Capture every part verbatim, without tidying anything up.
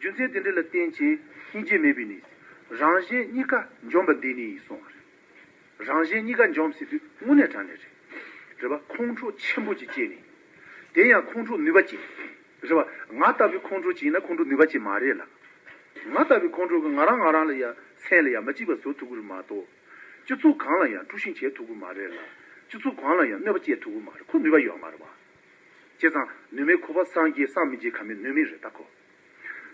རྒྱུ་མཚན་དེ་འདྲ་ལ་བརྟེན་བྱས་སྙིང་རྗེ་མེད་པའི་ནི། རང་གཞན་གཉིས་ཀ་འཇོམས་པ་འདི་ནི་ཡིན་གསུངས་པ་རེད། རང་གཞན་གཉིས་ཀ་འཇོམས་ཟེར་དུས་དངོས་གནས་དྲང་གནས་རེད། རེད་པ། ཁོང་ཁྲོ་ཆེན་པོ་ཅིག་སྐྱེས་ནས། དེ་ཡང་ཁོང་ཁྲོ་ནུས་པ་ཅན། རེད་པ། ང་ལྟ་བུའི་ཁོང་ཁྲོ་ཅིག་ཡིན་ན་ཁོང་ཁྲོ་ནུས་པ་ཅན་མ་རེད་ལ། ང་ལྟ་བུའི་ཁོང་ཁྲོ་གིས་ང་རང་ང་རང་ལ་ཡ་སེམས་ལ་ཡ་མ་སྐྱིད་པ་བཟོ་ཐུབ་ཀྱི་རེད་མ་གཏོགས། སྤྱི་ཚོགས་གང་ལ་ཡང་དཀྲུག་ཤིང་བྱེད་ཐུབ་ཀྱི་མ་རེད་ལ། སྤྱི་ཚོགས་གང་ལ་ཡང་གནོད་པ་སྐྱེལ་ཐུབ་ཀྱི་མ་རེད། ཁོ་ནུས་པ་ཡོད་མ་རེད་པ། བྱས་ཙང་ནུས་མེད་ཁོ་པ་སངས་རྒྱས་སངས་མི་རྒྱས་ཁ་མེད་ནུས་མེད་རེད་ད་ཁོ།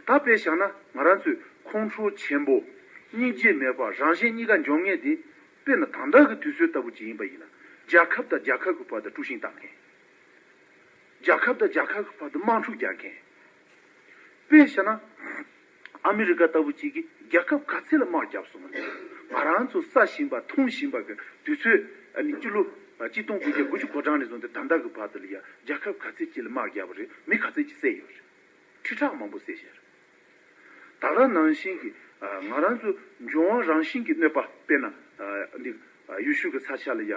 ད་དཔེ་བཞག་ན་ང་རང་ཚོས་ཁོང་ཁྲོ་ཆེན་པོ། སྙིང་རྗེ་མེད་པ། རང་གཞན་གཉིས་ཀ་འཇོམས་མཁན་དེ། དཔེར་ན་ད་ལྟ་གི་དུས་ཚོད་ལྟ་བུ་ཅིག་ཡིན་པ་ཡིན་ན། རྒྱལ་ཁབ་དང་རྒྱལ་ཁབ་ཀྱི་བར་དུ་དཀྲུག་ཤིང་བཏང་མཁན། རྒྱལ་ཁབ་དང་རྒྱལ་ཁབ་ཀྱི་བར་དུ་དམག་འཁྲུག་རྒྱག་མཁན། དཔེ་བཞག་ན། ཨ་མི་རི་ཀ་ལྟ་བུ་ཅིག་གིས་རྒྱལ་ཁབ་ག་ཚད་ལ་དམག་བརྒྱབ་སོང་ན། ང་རང་ཚོ་ས་ཞིང་པ་འཐུང་ཞིང་པ་གི་དུས་ཚོད་ཨ་ནི་སྤྱི་ལོ་གཅིག་སྟོང་དགུ་བརྒྱ་དགུ་བཅུ་གོ་གྲངས་ནས་བཟུང་སྟེ་ད་ལྟ་གི་བར་དུ་ལ་ཡ་རྒྱལ་ཁབ་ག་ཚད་ཅིག་ལ་དམག་བརྒྱབ་པ་རེད། མི་ག་ཚད་ཅིག་བསད་ཡོད་རེད། ཁྲི་ཕྲག་མང་པོ་བསད་བཞག་རེད། ད་ག་ནང་བཞིན་གྱི་ང་རང་ཚོ་འབྱུང་བ་རང་བཞིན་གྱི་གནོད་པ་དཔེར་ན་འདི་ཡུལ་ཤུལ་གྱི་ས་ཆ་ལ་ཡ་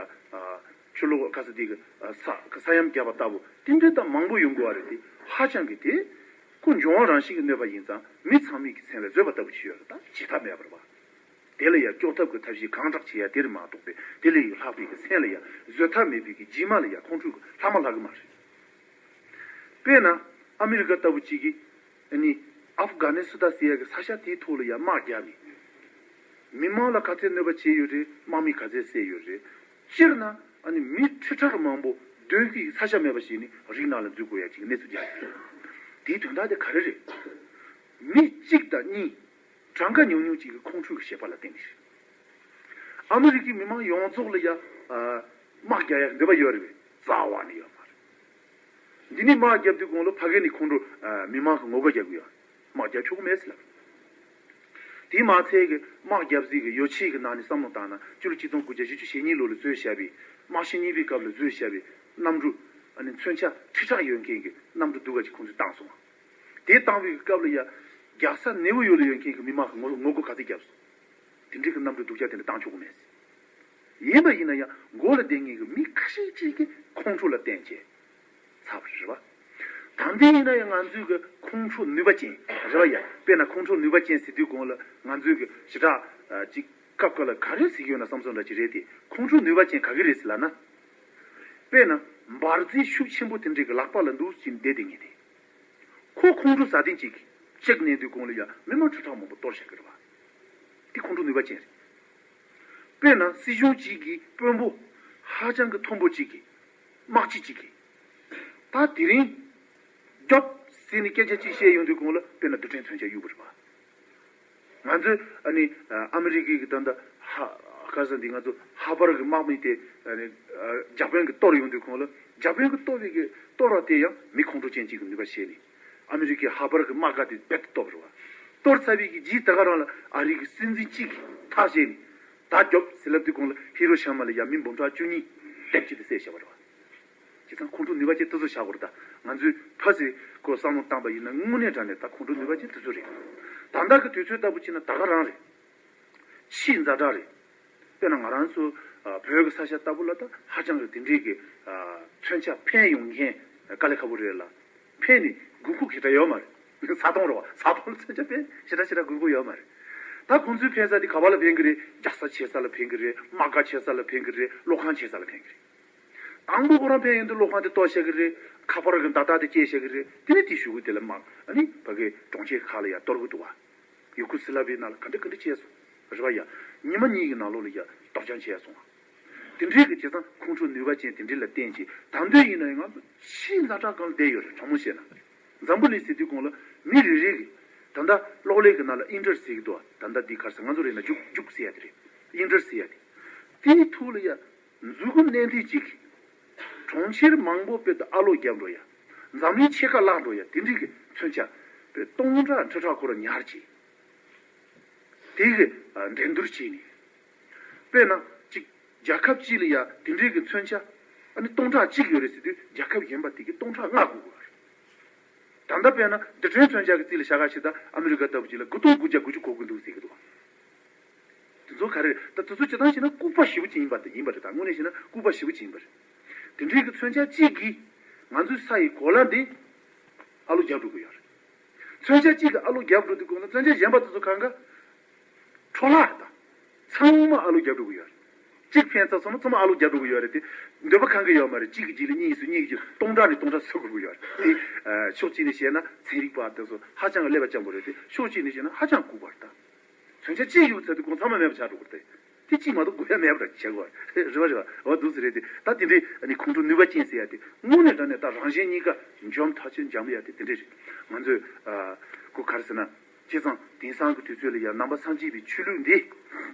ཆུ་ལོག་ག་ས་འདི་གི་ས་གི་ས་ཡམས་བརྒྱབ་པ་ལྟ་བུ་དེ་འདྲ་དང་མང་པོ་ཡོང་དགོས་པ་རེད་དེ། ཧ་ཅང་གི་དེ་ཁོ་འབྱུང་བ་རང་བཞིན་གྱི་གནོད་པ་ཡིན་ཙང་མི་ཚང་མའི་གི་སེམས་ལ་བཟོད་པ་ལྟ་བུ་ཅིག་ཡོད་རེད། ད་བྱེད་ཐབས་མེད་པ་རེད་པ། དེ་ལ་ཡང་སྐྱོབ་ཐབས་ཀྱི་ཐབས་ཤེས་གང་དྲག་བྱེད་ཡ་དེ་རེད་མ་གཏོགས་པའི་དེ་ལས་ཡང་ལྷག་པའི་གི་སེམས་ལ་ཡང་བཟོད་ཐབས་མེད་པའི་གི་རྗེས་མ་ལ་ཡང་ཁོང་ཁྲོ་གི་ལྷག་མ་ལྷག་གི་མ་རེད། དཔེར་ན་ཨ་མི་རི་ཀ་ལྟ་བུ་གཅིག་གིས་ཨ་ནི་ཨབ་གྷ་ནི་སི་ཐན་ཟེར་ཡ་གི་ས་ཆ་དེའི་ཐོག་ལ་ཡང་དམག་བརྒྱབ་ནས་མི་མང་ལ་ག་ཚད་གནོད་པ་བྱས་ཡོད་རེད། དམག་མི་ག་ཚད་བསད་ཡོད་རེད། སྤྱིར་ན་ཨ་ནི་མི་ཁྲི་ཕྲག་མང་པོ་སྡོད་ཀྱི་ས་ཆ་མེད་པ་ཞིག་ནི་རིགས་ནང་ལ་འཛུལ་དགོས་ཡ་ཅིག་གནས་ཚུལ་རྒྱག་ཡོད་རེད། དེའི་དོན་དག་དེ་ག་རེ་རེད། མི་གཅིག་དང་གཉིས། གྲངས་ཀ་ཉུང་ཉུང་གཅིག་གི་ཁོང་ཁྲོ་གི་བྱེད་པ་ལ་བརྟེན་ནས་རེད། ཨ་མི་རི་ཀའི་མི་མང་ཡོངས་རྫོགས་ལ་ཡ་དམག་རྒྱག་ཡ་འདོད་པ་ཡོད་རེད་པས། རྩ་བ་ནས་ཡོད་མ་རེད། འདི་ནས་དམག་རྒྱབ་དུས་གོང་ལ་ཕ་གི་ནས་ཁོང་ཁྲོ་མི་མང་གི་ངོ་རྒོལ་རྒྱག་གི་ཡོད། དམག་རྒྱག་ཆོག་གི་མེད་ཟེར་ལབ། དེས་མ་ཚད་གི་དམག་རྒྱབ་ཟིག་གི་ཡོ་ཆས་གི་ནང་ནས་བསམ་བློ་བཏང་ན་སྤྱི་ལོ་གཅིག་སྟོང་དགུ་བརྒྱ་བཞི་བཅུ་ཞེ་གཉིས་ལོ་ལ་བཟོས་བཞག་པའི་དམག་ཆེན་གཉིས་པའི་སྐབས་ལ་བཟོས་བཞག་པའི་གནམ་གྲུ་ཨ་ནི་མཚོན་ཆ་ཁྲི་ཕྲག་ཡོད་མཁན་གི་གནམ་གྲུ་སྡུག་ག་ཅིག་ཁོང་ཚོས་བཏང་སོང་བ། དེ་བཏང་བའི་སྐབས་ལ་ཡ། རྒྱལ་ས་ནེའུ་ཡོག་ལ་ཡོད་མཁན་གྱི་མི་མང་གི་ངོ་ངོ་རྒོལ་ག་ཚོད་བརྒྱབ་སོང་། དེ་འདྲའི་གི་གནམ་གྲུ་སྡུག་ཅག་དེ་འདྲ་བཏང་ཆོག་གི་མེད། ཡིན་པ་ཡིན་ན་ཡང་མགོ་ལ་བསྡད་མཁན་གྱི་མི་ཁ་ཤས་ཅིག་གི་ཁོང་ཁྲོ་ལ་བརྟེན་བྱས་ཚར་བ་རེད་པ། ད་འདི་ཡིན་ན་ཡང་ང་ཚོའི་གི་ཁོང་ཁྲོ་ནུས་པ་ཅན་རེད་པ་ཡ། དཔེར་ན་ཁོང་ཁྲོ་ནུས་པ་ཅན་ཟེར་དུས་གོང་ལ་ང་ཚོའི་གི་ཞེ་དྲག་ཅིག་སྐབས་འགའ་ལ་ག་རེ་ཟེར་གྱི་ཡོད་ན་བསམ་བསམ་འདྲ་ཅིག་རེད་དེ། ཁོང་ཁྲོ་ནུས་པ་ཅན་ག་གི་རེད་ཟེར་ལབ་ན། དཔེར་ན་འབར་རྫས་ཤུགས་ཆེན་པོ་དེ་འདྲའི་གི་ལག་པ་ལ་འདུག་ཅིང་བསྡད་དེ་ངེས་ཏེ། ཁོ་ཁོང་ཁྲོ་ཟ་དེ་གཅིག་གཅིག་ནས་དུས་གོང་ལ་ཡ་མི་མང་ཁྲི་ཕྲག་མང་པོ་གཏོར་བཞག་གི་རེད་པ། དེ་ཁོང་ཁྲོ་ནུས་པ་ཅན་རེད། དཔེར་ན་སྲིད་གཞུང་གཅིག་གི་དཔོན་པོ་ཧ་ཅང་གི་མཐོན་པོ་གཅིག་གིས་དམག་སྤྱི་གཅིག་གིས་ད་དེ་རིང་རྒྱོབ་ཟེར་ནས་སྐད་ཆ་གཅིག་བཤད་ཡོང་དུས་གོང་ལ་དཔེར་ན་རྡུལ་ཕྲན་མཚོན་ཆ་གཡུག་པ་རེད་པ། ང་ཚོས་ཨ་ནི་ཨ་མི་རི་ཀའི་གི་ད་ལྟ་ཧ་ཁ་ས་འདི་ང་ཚོ་ཧར་པར་གི་དམག་མི་དེ་ཨ་ནི་ཇ་པན་གི་གཏོར་ཡོང་དུས་གོང་ལ་ཇ་པན་གི་གཏོར་བའི་གི་གཏོར་བ་དེ་ཡང་མི་ཁོང་ཁྲོ་ཅན་གཅིག་གི་ནུས་པ་བྱས་ནས་ཨ་མི་རི་ཀའི་ཧར་པར་གི་དམག་སྒར་དེ་རྦད་དེ་གཏོར་བ་རེད་པ། གཏོར་ཚར་བའི་གི་རྗེས་ད་ག་རང་ལ་ཨ་རི་གི་སྲིད་འཛིན་གཅིག་གིས་ཐག་བཅད་ནས་ད་རྒྱོབ་ཟེར་ལབ་དུས་གོང་ལ་ཧི་རོ་ཤི་མ་ལ་ཡ་མི་འབུམ་ཕྲག་བཅུ་གཉིས་ལྟེབ་ཅིག་དེ་བསད་བཞག་པ་རེད་པ། བྱས་ཙང་ཁོང་ཁྲོ་ནུས་པ་ཅན་དེ་ཚོ་བཞག་དགོས་རེད། ད་ང་ཚོས་ཕ་ཟེར་ཁོ་བསམ་བློ་བཏང་པ་ཡིན་ན་དངོས་གནས་དྲང་གནས་ད་ཁོང་ཁྲོ་ནུས་པ་ཅན་དེ་ཚོ་རེད། ད་ལྟ་གི་དུས་ཚོད་ལྟ་བུ་བྱས་ན་ད་ག་རང་རེད། ཆེས་ཛ་དྲག་རེད། དཔེར་ན་ང་རང་ཚོ་ཨ་བོད་ཀྱི་ས་ཆ་ལྟ་བུ་ལ་ད་ཧ་ཅང་གི་དེ་འདྲའི་གི་ཨ་མཚོན་ཆ་འཕེན་ཡོང་མཁན་དཀའ་ལས་ཁག་པོ་རེད་ལ། འཕེན་ནས་དགོས་མཁོ་གི་འདྲ་ཡོད་མ་རེད། ས་དོང་རེད་པ། ས་དོང་ལ་མཚོན་ཆ་འཕེན་ཞེ་དྲག་ཞེ་དྲག་དགོས་མཁོ་ཡོད་མ་རེད། ད་ཁོང་ཚོའི་འཕེན་ས་དེ་ག་པ་ལ་འཕེན་གི་རེད། རྒྱག་ས་བྱེད་ས་ལ་འཕེན་གི་རེད། དམག་སྒར་བྱེད་ས་ལ་འཕེན་གི་རེད། གློག་ཁང་བྱེད་ས་ལ་འཕེན་གི་རེད། དང་པོ་ཁོ་རང་ཕན་ཡོན་དུ་གློག་ཁང་དེ་གཏོར་བཞག་གི་རེད། ཁ་པར་གི་མདའ་རྟགས་དེ་བཅད་བཞག་གི་རེད། དེ་ནས་དེའི་གཞུག་གུ་དེ་ལ་དམག་ཨ་ནི་ཕ་གི་གྲོང་ཁྱེར་ཁག་ལ་ཡ་གཏོར་གི་འདུག་བ། ཡུ་གུ་སི་ལ་བི་ཡའི་ནང་ལ་ག་འདྲ་ག་འདྲ་བྱས་སོང་། རེད་པ་ཡ། ཉི་མ་གཉིས་ཀྱི་ནང་ལོགས་ལ་ཡ་གཏོར་རྐྱང་བྱས་སོང་བ། དེ་འདྲའི་གི་བྱས་ཙང་ཁོང་ཁྲོ་ནུས་པ་ཅན་དེ་འདྲའི་ལ་བརྟེན་གྱིས་ད་འདོད་ཡིན་ན་ཡང་ང་ཚོ་ཆེས་ཛ་དྲག་སྒང་ལ་བསྡད་ཡོད་རེད། དྲང་མོ་བཤད་ན། འཛམ་བུ་གླིང་ཟེར་དུས་གོང་ལ་མི་རེ་རེ་གི་ད་ལྟ་གློག་ཀླད་ཀྱི་ནང་ལ་ཨིན་ཊར་ཟེར་གི་འདུག་བ། ད་ལྟ་འདི་ག་རེ་ཟེར། ང་ཚོ་རེད་ན་རྒྱུག་རྒྱུག་ཟེར་ཡ་དེ་རེད། ཨིན་ཊར་ཟེར་ཡ་དེ། དེའི་ཐོག་ལ་ཡ། མཛུབ་གུ་མནན་ཐེངས་གཅིག་གིས། གྲོང་ཁྱེར་མང་པོ་དཔེ་ད་ཨ་ལོ་བརྒྱབ་འགྲོ་ཡ། འཛམ་གླིང་ཕྱེད་ཀ་བརླག་འགྲོ་ཡ་དེ་འདྲའི་གི་མཚོན་ཆ། དཔེ་སྟོང་ཕྲག་ཁྲི་ཕྲག་ཁོ་ར་ཉར་བྱས། དེ་གི་ཨ་འགྲན་བསྡུར་བྱས་ནས། དཔེར་ན་གཅིག་རྒྱལ་ཁབ་གཅིག་ལ་ཡ་དེ་འདྲའི་གི་མཚོན་ཆ། ཨ་ནི་སྟོང་ཕྲག་གཅིག་ཡོད་རེད་ཟེར་དུས་རྒྱལ་ཁབ་གཞན་པ་དེ་གི་སྟོང་ཕྲག་ལྔ་དགོས་ཀྱི་ཡོད་རེད། ད་ལྟ་དཔེར་ན་རྡུལ་ཕྲན་མཚོན་ཆ་གི་རྩིས་ལ་བཞག་ག་ཞིག་ད་ཨ་མི་རི་ཀ་ལྟ་བུ་ཅིག་ལ་དགུ་སྟོང་དགུ་བརྒྱ་དགུ་བཅུ་གོ་དགུ་འདུག་ཟེར་གི་འདུག་དེ་ཚོ་ག་རེ་རེད། ད་དེ་ཚོ་སྤྱིར་བཏང་བྱས་ན་ལྐུགས་པ་ཞེ་པོ་ཅིག་ཡིན་པ་དེ་ཡིན་པ་རེད། ད་དངོས་གནས་བྱས་ན་ལྐུགས་པ་ཞེ་པོ་ཅིག་ཡིན་པ་རེད། དེ་འདྲའི་གི་མཚོན་ཆ་གཅིག་གིས་ང་ཚོའི་ས་ཡི་གོ་ལ་འདི་ཨ་ལོ་བརྒྱབ་འགྲོ་གི་ཡོད་རེད། མཚོན་ཆ་གཅིག་གི་ཨ་ལོ་བརྒྱབ་འགྲོ་དུས་གོང་ལ་མཚོན་ཆ་གཞན་པ་དེ་ཚོ་གང་ག་འཕྲོ་བརླག་དང་། ཚང་མ་ཨ་ལོ་བརྒྱབ་འགྲོ་གི་ཡོད་རེད། གཅིག་ཕན་ཚ་སོང་ན་ཚང་མ་ཨ་ལོ་བརྒྱབ་འགྲོ་གི་ཡོད་རེད་དེ། འདོད་པ་ཁེངས་གི་ཡོད་མ་རེད། གཅིག་གི་རྗེས་ལ་གཉིས་སུ་གཉིས་ཀྱི་རྗེས་ལ་སྟོང་ཕྲག་ནས་སྟོང་ཕྲག་བཟོ་དགོས་ཀྱི་ཡོད་རེད་དེ། ཕྱོགས་གཅིག་ནས་བཤད་ན་ཚན་རིག་པ་དེ་ཚོ་ཧ་ཅང་གི་ཀླད་པ་སྐྱོ་པོ་རེད་དེ། ཕྱོགས་གཅིག་ནས་བཤད་ན་ཧ་ཅང་ལྐུགས་པ་རེད་ད། མཚོན་ཆ་གཅིག་ཡོད་ཚད་དུ་གོང་ཚང་མ་མེད་པ་ཆགས་འགྲོ་གི་རེད་དེ། དེ་གཅིག་མ་གཏོགས་དགོས་ཡ་མེད་པ་འདྲ་བྱེད་དགོས་རེད། རེད་པ་རེད་པ། འོ་འདུག་སེ་རེད་དེ། ད་དེ་འདྲའི་ཨ་ནི་ཁོང་ཁྲོ་ནུས་པ་ཅན་ཟེར་ཡ་དེ་དངོས་གནས་དྲང་གནས་ད་རང་གཞན་གཉིས་ཀ་འཇོམས་ཐག་ཆོད་འཇམ་ཡ་དེ་དེ་འདྲས་རེད། ང་ཚོས་ཨ་གོ་ག་རེ་ཟེར་ན། བྱས་ཙང་དེང་སང་གི་དུས་ཚོད་ལ་ཡ་ནང་པ་སངས་རྒྱས་པའི་ཆོས་ལུགས་འདི་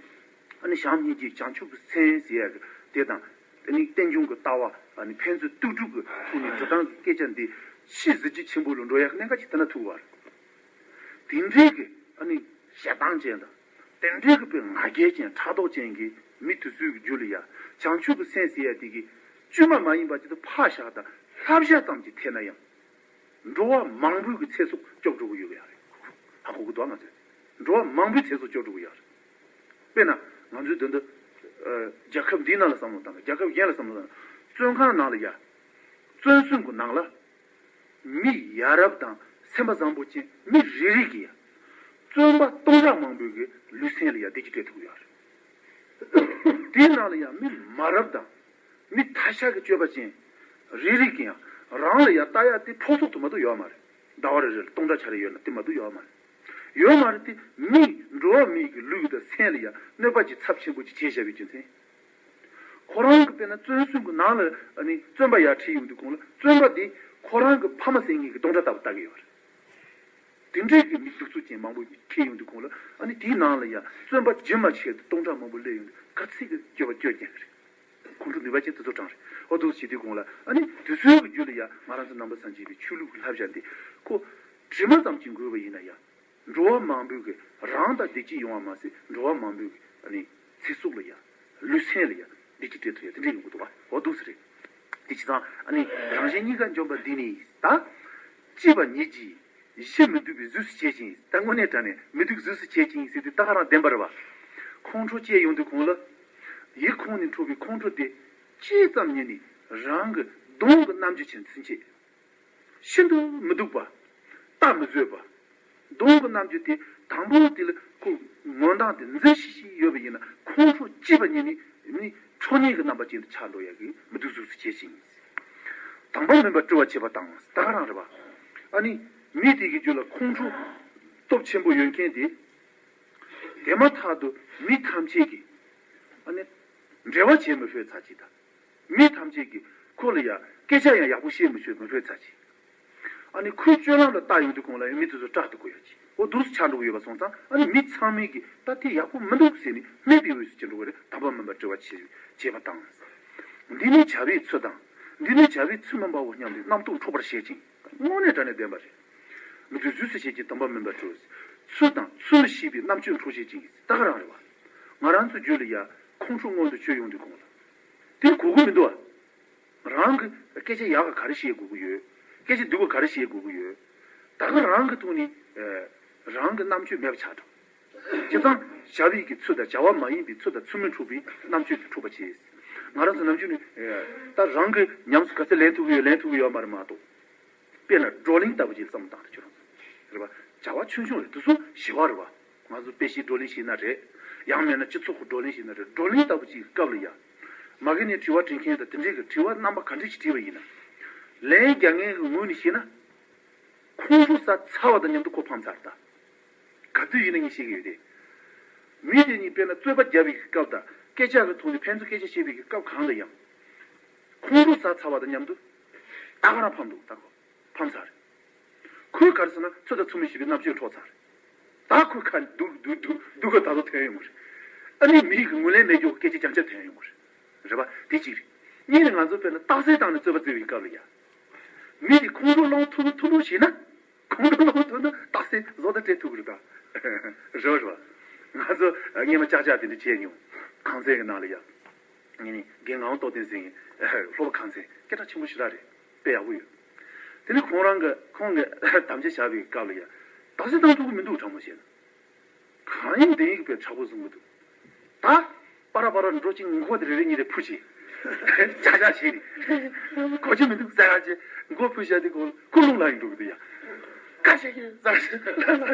ཨ་ནི་བྱམས་སྙིང་རྗེ་བྱང་ཆུབ་ཀྱི་སེམས་ཟེར་ཡ་གི་དེ་དང་། ཨ་ནི་རྟེན་འབྱུང་གི་ལྟ་བ། ཨ་ནི་ཕན་ཚུན་ལྟོས་གྲུབ་ཀྱི་ཐོག་ནས་འགྲོ་སྟངས་ཀྱི་སྐད་ཆ་འདི་ཕྱིའི་གཟི་བརྗིད་ཆེན་པོ་ལ་འགྲོ་ཡ་གི་གནད་འགག་ཅིག་དེ་ན་ཐུག་པ་རེད། དེ་འདྲའི་གི་ཨ་ནི་ཞེ་སྡང་ཅན་དང་། དེ་འདྲའི་གི་དཔེ་ང་རྒྱལ་ཅན་ཕྲག་དོག་ཅན་གྱི་མི་དེ་ཚོའི་གི་རྒྱུད་ལ་ཡ་བྱང་ཆུབ་ཀྱི་སེམས་ཟེར་ཡ་དེ་གི་བཅོས་མ་མ་ཡིན་པ་ཅིག་ཏུ་ཕར་བཞག་དང་། བསླབ་བྱ་ཙམ་གྱིས་ཐེབས་ན་ཡང་འགྲོ་བ་མང་པོའི་གི་ཚེ་སྲོག་སྐྱོབ་འགྲོ་གི་ཡོད་ཡ་རེད། ཧ་གོ་གི་འདུག་ང་ཚོས་འགྲོ་བ་མང་པོའི་ཚེ་སྲོག་སྐྱོབ་འགྲོ་གི་ཡོད་རེད། དཔེར་ན་ང་ཚོའི་འདི་འདི་ཨ་རྒྱལ་ཁབ་འདིའི་ནང་ལ་བསམ་བློ་བཏང་ན། རྒྱལ་ཁབ་གཞན་ལ་བསམ་བློ་བཏང་ན། བཙོན་ཁང་ནང་ལ་ཡ། བཙོན་གསུམ་གི་ནང་ལ། མི་ཡ་རབས་དང་སེམས་པ་བཟང་པོ་ཅན་མི་རེ་རེ་གིས་ཡ། བཙོན་པ་སྟོང་ཕྲག་མང་པོའི་གི་ལུས་སེམས་ལ་ཡ་བདེ་སྐྱིད་སྤྲད་ཐུབ་ཡོད་རེད། དེའི་ནང་ལ་ཡ་མི་མ་རབས་དང་མི་ཐ་ཤལ་གྱི་སྤྱོད་པ་ཅན་རེ་རེ་གིས་ཡང་རང་ལ་ཡ་ལྟ་ཡ་དེ་ཕོག་ཐུག་ཏུ་མ་གཏོགས་ཡོད་མ་རེད། ཟླ་བ་རེ་རེ་ལ་སྟོང་ཕྲག་ཆ་རེ་ཡོད་ན་དེ་མ་གཏོགས་ཡོད་མ་རེད། ཡོད་མ་རེད་དེ། མི་འགྲོ་བ་མིའི་གི་ལུས་དང་སེམས་ལ་ཡ་གནོད་པ་ཅིག་ཚབས་ཆེན་པོ་ཅིག་བྱས་བཞག་པའི་རྒྱུ་མཚན། ཁོ་རང་གི་དཔེར་ན་བཙོན་གསུམ་གྱི་ནང་ལ་ཨ་ནི་བཙོན་པ་ཡར་ཁྲིད་ཡོང་དུས་གོང་ལ། བཙོན་པ་དེ་ཁོ་རང་གི་ཕ་མ་ཟེར་མཁན་གྱི་སྟོང་ཕྲག་ལྟ་བུ་ལྟ་གི་ཡོད་རེད། དེ་འདྲའི་གི་མི་གདུག་རྩུབ་ཅན་མང་པོ་ཁྲིད་ཡོང་དུས་གོང་ལ། ཨ་ནི་དེའི་ནང་ལ་ཡ་བཙོན་པ་རྒྱུན་མ་ཆད་དུ་སྟོང་ཕྲག་མང་པོ་སླེབས་ཡོང་དུས་ག་ཚད་ཀྱི་སྐྱོ་བ་སྐྱོ་རྐྱང་རེད། ཁོང་ཁྲོ་ནུས་པ་ཅན་དེ་ཚོ་གྲངས་རེད། འོ་འདུག་བྱེད་དུས་གོང་ལ། ཨ་ནི་དེ་ཚོའི་གི་རྒྱུད་ལ་ཡ་ང་རང་ཚོ་ནང་པ་སངས་རྒྱས་པའི་ཆོས་ལུགས་ཀྱི་བསླབ་བྱ་འདི་ཁོ་དྲི་མ་ཙམ་གྱིས་འགོས་པ་ཡིན་ན་ཡང་། འགྲོ་བ་མང་པོའི་གི་རང་དང་བདེ་སྐྱིད་ཡོང་བ་མ་ཟད། འགྲོ་བ་མང་པོའི་གི་ཨ་ནི་ཚེ་སྲོག་ལ་ཡ། ལུས་སེམས་ལ་ཡ་བདེ་སྐྱིད་སྤྲད་ཐུབ་ཡ་དེ་འདྲ་ཡོང་གི་འདུག་བ། འོ་འདུག་སེ་རེད། དེ་བྱས་ཙང་ཨ་ནི་རང་གཞན་གཉིས་ཀ་འཇོམས་པ་འདི་ནི་ད། གཅེས་པ་ཉིད་ཀྱིས་གཞི་མི་སྡུག་པའི་གཟུགས་སུ་བྱེད་ཅིང་། ད་དངོས་གནས་དྲང་གནས་མི་སྡུག་གཟུགས་སུ་བྱེད་ཅིང་ཟེར་དུས་ད་ག་རང་བདེན་པ་རེད་བ། ཁོང་ཁྲོ་སྐྱེས་ཡོང་དུས་གོང་ལ། ཡིད་ཁོང་ནས་འཕྲོ་བའི་ཁོང་ཁྲོ་དེ་ཅི་ཙམ་ཉིད་ནས་རང་གི་གདོང་གི་རྣམ་འགྱུར་ཅན་ཚུན་ཆད། ཤིན་ཏུ་མི་སྡུག་པ། ལྟ་མི་བཟོད་པ། གདོང་གི་རྣམ་འགྱུར་དེ་དང་པོ་དེ་ལ་ཁོ་ངོ་མདངས་དེ་མཛེས་ཤིག་ཤིག་ཡོད་པ་ཡིན་ན། ཁོང་ཁྲོ་སྐྱེས་པ་ཉིད་ནས་ནི་ཁྲོ་གཉེར་གྱི་རྣམ་པ་ཅན་དུ་ཆགས་འགྲོ་ཡ་གི་མི་སྡུག་གཟུགས་སུ་བྱེད་ཅིང་། དང་པོ་མིན་པར་སྤྲོ་བ་བྱེད་པ་དང་། ད་ག་རང་རེད་བ། ཨ་ནི་མི་དེ་གི་རྒྱུད་ལ་ཁོང་ཁྲོ་སྟོབས་ཆེན་པོ་ཡོད་མཁན་དེ། དེ་མ་ཐག་ཏུ་མི་ཐམས་ཅད་ཀྱིས་ཨ་ནི་འབྲེལ་བ་བྱེད་མི་ཕོད་ཚར་གཅིག་དང་། མི་ཐམས་ཅད་ཀྱིས་ཁོ་ལ་ཡ་སྐད་ཆ་ཡང་ཡག་པོ་བཤད་མི་ཤེས་མི་ཕོད་ཚར་གཅིག་ཨ་ནི་ཁོའི་སྤྱོད་ལམ་ལ་བལྟ་ཡོང་དུས་གོང་ལ་ཡང་མི་དེ་ཚོ་སྐྲག་ཏུ་གོ་ཡ་གཅིག་འོ་འདུག་སེ་ཆགས་འགྲོ་གི་ཡོད་པ་སོང་ཙང་། ཨ་ནི་མི་ཚང་མས་ཀྱིས་ད་དེ་ཡག་པོ་མི་འདུག་ཟེར་ནས་སྨད་པའི་འོས་སུ་ཅི་འགྲོ་གི་རེད། དང་པོ་མིན་པར་སྤྲོ་བ་བྱེད་བྱེད་པ་དང་། འདི་ནི་བྱ་བའི་ཚུལ་དང་། འདི་ནི་བྱ་བའི་ཚུལ་མིན་པའོ་སྙམ་པའི་རྣམ་རྟོག་འཕྲོག་པར་བྱེད་ཅིང་། དངོས་གནས་དྲང་གནས་བདེན་པ་རེད། མི་སྡུག་གཟུགས་སུ་བྱེད་ཅིང་དང་པོ་མིན་པར་སྤྲོ། ཚུལ་དང་ཚུལ་མིན་ཤེས་པའི་རྣམ་དཔྱོད་འཕྲོག་བྱེད་ཅིང་། ད་ག་རང་རེད་བ། ང་རང་ཚོའི་རྒྱུད་ལ་ཡ་ཁོང་ཁྲོ་མངོན་དུ་སྤྱོད་ཡོང་དུས་གོང་ལ། དེ་གོ་གི་མི་འདུག་བ། རང་གི་སྐད་ཆ་ཡག་ག་ག་རེ་བཤད་དགོས་ཀྱི་ཡོད། སྐད་ཆ་སྡུག་ག་ག་རེ་བཤད་དགོས་ཀྱི་ཡོད། ད་ག་རང་གི་ཐོག་ནས་ཨ་རང་གི་རྣམ་དཔྱོད་མེད་པ་ཆགས་འགྲོ། བྱས་ཙང་བྱ་བའི་གི་ཚུལ་དང་བྱ་བ་མ་ཡིན་པའི་ཚུལ་དང་ཚུལ་མིན་འཕྲོག་པའི་རྣམ་དཔྱོད་དེ་འཕྲོག་པ་བྱས། ང་རང་ཚོ་ནམ་རྒྱུན་ནས་ཨ་ད་རང་གི་ཉམས་སུ་ག་ཚོད་ལེན་ཐུབ་ཀྱི་ཡོད། ལེན་ཐུབ་ཀྱི་ཡོད་མ་རེད་མ་གཏོགས། དཔེར་ན་བགྲོ་གླེང་ལྟ་བུ་ཅིག་བསམ་བློ་བཏང་དུས་ཁྱོད་རང་ཚོ། རེད་པ། བྱ་བ་ཆུང་ཆུང་རེད། དེ་ཚོ་ཞི་བ་རེད་པ། ང་ཚོ་དཔེ་ཆའི་བགྲོ་གླེང་བྱས་ན་རེད། ཡང་མིན་ན་སྤྱི་ཚོགས་ཀྱི་བགྲོ་གླེང་བྱས་ན་རེད། བགྲོ་གླེང་ལྟ་བུ་ཅིག་གི་སྐབས་ལ་ཡ། མ་གི་ནས་དྲི་བ་དྲི་མཁན་དང་དེ་འདྲའི་གི་དྲི་བ་རྣམ་པ་ག་འདྲ་ཞིག་དྲིས་པ་ཡིན་ན། ལན་རྒྱག་མཁན་གྱི་ངོས་ནས་བཤད་ན། ཁོང་ཁྲོ་ཟ་ཚར་བ་དང་མཉམ་དུ་ཁོ་ཕམ་ཚར་ད། ག་དུས་ཡིན་ན་ངས་བཤད་ཀྱི་ཡོད་དེ། མི་དེ་གཉིས་དཔེར་ན་རྩོད་པ་བརྒྱབ་པའི་སྐབས་དང་སྐད་ཆ་གི་ཐོག་ནས་ཕན་ཚུན་སྐད་ཆ་བཤད་པའི་སྐབས་གང་ལ་ཡང་། ཁོང་ཁྲོ་ཟ་ཚར་བ་དང་མཉམ་དུ། ད་ག་རང་ཕམ་འདུག་ད་ཁོ་ཕམ་ཚར་རེད། ཁོས་ག་རེ་ཟེར་ན་ཚོད་དང་ཚོད་མིན་ཤེས་པའི་རྣམ་དཔྱོད་འཕྲོག་ཚར་རེད། ད་ཁོའི་ཁ་སྡུག་སྡུག་སྡུག་སྡུག་ག་ད་དུང་ཐོན་ཡོང་གི་རེད། ཨ་ནི་མི་ཡི་གི་ངོས་ལེན་མེད་རྒྱུ་སྐད་ཆ་རྐྱང་རྐྱང་ཐོན་ཡོང་གི་རེད། རེད་པ། དེ་གཅིག་རེད། གཉིས་ནས་ང་ཚོ་དཔེར་ན་རྟགས་གསལ་བཏང་ནས་རྩོད་པ་རྩོད་པའི་སྐབས་ལ་ཡ། མི་དེ་ཁོང་ཁྲོ་སློང་ཐུབ་ཐུབ་ཐུབ་བྱས་ན། ཁོང་ཁྲོ་སློང་ཐུབ་ན་རྟགས་གསལ་བཟོ་ལྟ་སྤྲད་ཐུབ་ཀྱི་རེད་ད། རེད་པ་རེད་པ། ང་ཚོ་སྔས་མ་ཅག་ཅག་དེ་འདྲ་བྱས་མྱོང་། ཁང་ཚན་གྱི་ནང་ལ་ཡ། ངས་ནི་རྒན་ངག་དབང་རྟོགས་ལྡན་ཟེར་མཁན་སློབ་པ་ཁང་ཚན་སྐད་གྲགས་ཆེན་པོ་ཞེ་དྲག་རེད། དཔེ་ཡག་པོ་ཡོད། དེ་ནི་ཁོང་རང་གི་ཁོང་གི་དམ་བཅའ་བཞག་པའི་སྐབས་ལ་ཡ། རྟགས་གསལ་བཏང་ཐུབ་ཀྱི་མི་འདུག་དྲང་མོ་བཤད་ན། གང་ཡིན་དེ་ཡིན་གྱི་དཔེ་དྲག་པོ་བཟུང་གི་འདུག་ད། པ་ར་པ་ར་འགྲོ་ཅིག་མགོ་དེ་རེ་རེ་གཉིས་རེ་ཕུ་ཅིག་ཅག་ཅག་བྱས་ནས། གོ་རྒྱུ་མི་འདུག་ཟེར་ཡ་ཅིག་མགོ་ཕུ་བཞག་དེ་ཁོ་ཁོ་རླུང་ལངས་ཡིན་འགྲོ་གི་འདུག་ཡ། ཁ་ཤས་ཤིག་ཟ་ཞིག་ལ་ལ་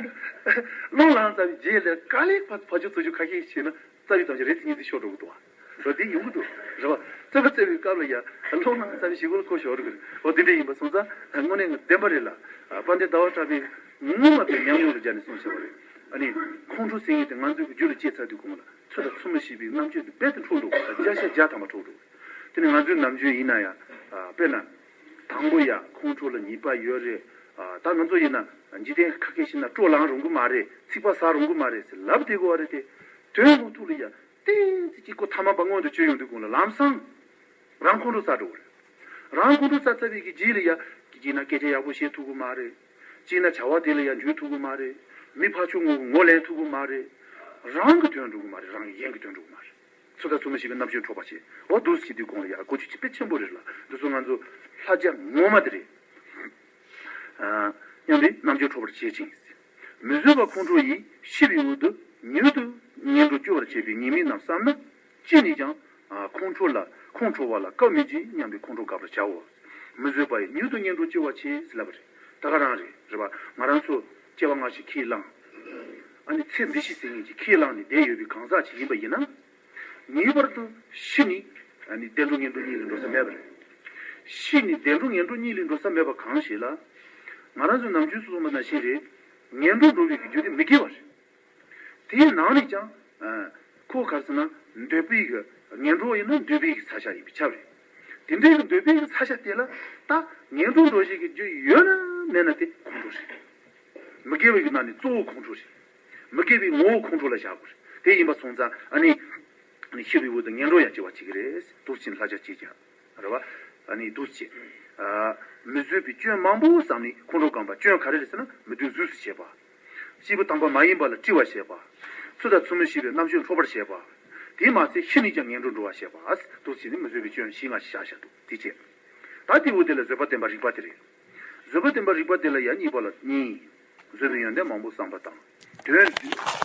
རླུང་ལངས་ཚར་བའི་རྗེས་ལ་དཀའ་ལས་ཕར་ཕར་ཚུར་ཚུར་ཁ་ཤས་ཤིག་བྱས་ན་རྩ་བའི་གཏམ་ཞིག་རེ་ཚིག་གཉིས་ཚིག་ཤོར་འགྲོ་གི་འདུག་བ། འགྲོ་དེ་ཡོང་གི་འདུག་རེད་བ། རྩོད་པ་རྩོད་པའི་སྐབས་ལ་ཡ་རླུང་ལངས་ཚར་བའི་ཞིག་གུ་ལ་ཁོ་ཤོར་གི་རེད་བ། དེ་འདྲ་ཡིན་པ་སོང་ཙང་དངོས་གནས་ངས་བདེན་པ་རེད་ལ། དཔལ་ལྡན་ཟླ་བ་གྲགས་པས་ངོ་མ་དེ་ཉམས་མྱོང་ལ་སྦྱར་ནས་གསུངས་བཞག་པ་རེད། ཨ་ནི་ཁོང་ཁྲོ་ཟེར་མཁན་དེ་ང་ཚོའི་རྒྱུད་ལ་སྐྱེས་ཚར་དུས་གོང་ལ་ཚོད་དང་ཚོད་མ་ཤེས་པའི་རྣམ་དཔྱོད་དེ་རྦད་དེ་འཕྲོག་འགྲོ་གི་རེད། བརྒྱ་ཆ་བརྒྱ་ཐམ་པ་འཕྲོག་འགྲོ་གི་རེད། དེ་ནི་ང་ཚོའི་ནམ་རྒྱུན་ཡིན་ན་ཡང་དཔེར་ན། དང་པོ་ཡ་ཁོང་ཁྲོ་ལ་ཉེས་པ་ཡོད་རེད། ཨ་ད་ང་ཚོ་ཡིན་ན་འཇིག་རྟེན་ཁ་སྐད་བཤད་ན་སྤྲོ་ལངས་རུང་གི་མ་རེད། ཚིག་པ་ཟ་རུང་གི་མ་རེད་ཟེར་ལབ་བསྡད་དགོས་པ་རེད་དེ། དོན་དངོས་ཐོག་ལ་ཡ་ཏན་ཏན་གཅིག་པོ་ཐ་མ་པ་མངོན་དུ་བྱུང་ཡོང་དུས་གོང་ལ་ལམ་སང་རང་ཁོང་ཁྲོ་ཟ་འགྲོ་གི་རེད། རང་ཁོང་ཁྲོ་ཟ་ཚར་བའི་གི་རྗེས་ལ་ཡ་གཅིག་ན་སྐད་ཆ་ཡག་པོ་བཤད་ཐུབ་གི་མ་རེད། གཅིག་ན་བྱ་བ་དེ་ལ་ཡ་འཇུག་ཐུབ་གི་མ་རེད། མི་ཕར་ཕྱོགས་ངོ་ངོ་ལེན་ཐུབ་གི་མ་རེད། རང་གི་དོན་འགྲོ་གི་མ་རེད། རང་གི་གཞན་གྱི་དོན་འགྲོ་གི་མ་རེད། ཚོད་དང་ཚོད་མ་ཤེས་པའི་རྣམ་དཔྱོད་འཕྲོག་པ་བྱེད། འོ་འདུག་སེ་བྱེད་དུས་གོང་ལ་ཡ་གོ་རྒྱུ་དཔེ་ཆེན་པོ་རེད་ལ། འདི་ཚོ་ང་ཚོ་ལྷ་རྒྱ་ངོ་མ་དེ་རེད། ཨ་སྙམ་པའི་རྣམ་དཔྱོད་འཕྲོག་པར་བྱེད་ཅིང་། མི་བཟོད་པ་ཁོང་ཁྲོ་ཡིས་ཤི་བའི་འོག་ཏུ་མྱུར་དུ་ངན་འགྲོར་སྐྱོ་བར་བྱེད་པའི་ཉེས་དམིགས་རྣམས་བསམ་ན། ཅི་ནས་ཀྱང་ཨ་ཁོང་ཁྲོ་ལ་ཁོང་ཁྲོ་བ་ལ་སྐབས་མི་འབྱེད་སྙམ་པའི་ཁོང་ཁྲོ་དགག་པར་བྱའོ། མི་བཟོད་པ་ཡིས་མྱུར་དུ་ངན་འགྲོར་སྐྱོ་བར་བྱེད་ཟེར་ལབ་པ་རེད། ད་ག་རང་རེད། རེད་པ། ང་རང་ཚོ་སྐྱེ་བ་སྔ་ཕྱི་ཁས་བླངས། ཨ་ནི་ཚེ་འདི་ཕྱི་ཟེར་མཁན་གྱི་ཁས་བླངས་ནས་བསྡད་ཡོད་པའི་གང་ཟག་ཅིག་ཡིན་པ་ཡིན་ན། ངེས་པར་དུ་ཤི་ནི་ཨ་ནི་བདེ་འགྲོ་ངན་འགྲོ་གཉིས་ལས་འགྲོ་ས་མེད་པ་རེད། ཤི་ནི་བདེ་འགྲོ་ངན་འགྲོ་གཉིས་ལས་འགྲོ་ས་མེད་པ་གང་ཞིག་ལ། ང་རང་ཚོའི་ནམ་རྒྱུན་སོ་སོ་མ་ནང་བཞིན་རེད། ངན་འགྲོར་འགྲོ་བའི་རྒྱུ་དེ་མི་དགེ་བ་རེད། དེའི་ནང་ནས་ཀྱང་ཨ་ཁོ་ག་རེ་ཟེར་ན་འདོད་པའི་གི་ངན་འགྲོ་ཡིན་ན་འདོད་པའི་གི་ས་ཆ་ཡིན་པས་ཁྱབ་རེད། དེ་འདྲའི་གི་འདོད་པའི་གི་ས་ཆ་དེ་ལ་ད་ངན་འགྲོར་འགྲོ་བྱེད་ཀྱི་རྒྱུ་ཡོད་ན་མེད་ན་དེ་ཁོང་ཁྲོ་རེད། མི་དགེ་བའི་གི་ནང་ནས་གཙོ་བོ་ཁོང་ཁྲོ་རེད། མི་དགེ་བའི་ངོ་བོ་ཁོང་ཁྲོ་ལ་བཞག་དགོས་རེད། དེ་ཡིན་པ་སོང་ཙང་ཨ་ནི་ཨ་ནི་ཤི་བའི་འོག་ཏུ་ངན་འགྲོར་ཡང་སྐྱེ་བར་བྱེད་ཀྱི་རེད། འདུག་ཕྱིན་ལྷ་ཆ་སྐྱེས་ཀྱང་རེད་བ། ཨ་ནི་འདུག་སེ་ཨ་མི་བཟོད་པའི་སྐྱོན་མང་པོ་བསམ་ནས་ཁོང་ཁྲོ་སྐམ་པ། སྐྱོན་ག་རེ་རེད་ཟེར་ན་མི་མཐུན་གཟུགས་སུ་བྱེད་པ། སྐྱེས་བུ་དམ་པ་མ་ཡིན་པ་ལ་བཀྲི་བར་བྱེད་པ། ཚུལ་དང་ཚུལ་མིན་ཤེས་པའི་རྣམ་དཔྱོད་འཕྲོག་པར་བྱེད་པ། དེས་མ་ཚད་ཤི་ནས་ཀྱང་ངན་འགྲོར་འགྲོ་བར་བྱེད་པ། འདུག་སེ་ནི་མི་བཟོད་པའི་སྐྱོན་བཞི་ལྔ་བཞག་བཞག་འདུག་དེ་བྱས། ད་དེའི་འོག་དེ་ལ་བཟོད་པ་བསྟན་པ་རིགས་པ་དེ་རེད། བཟོད་པ་བསྟན་པ་རིགས་པ་དེ་ལ་ཡང་གཉིས་པ་ལ་གཉིས། བཟོད་པའི་ཡོན་ཏན་མང་པོ་བསམ་པ་དང་། དོན་བསྡུས།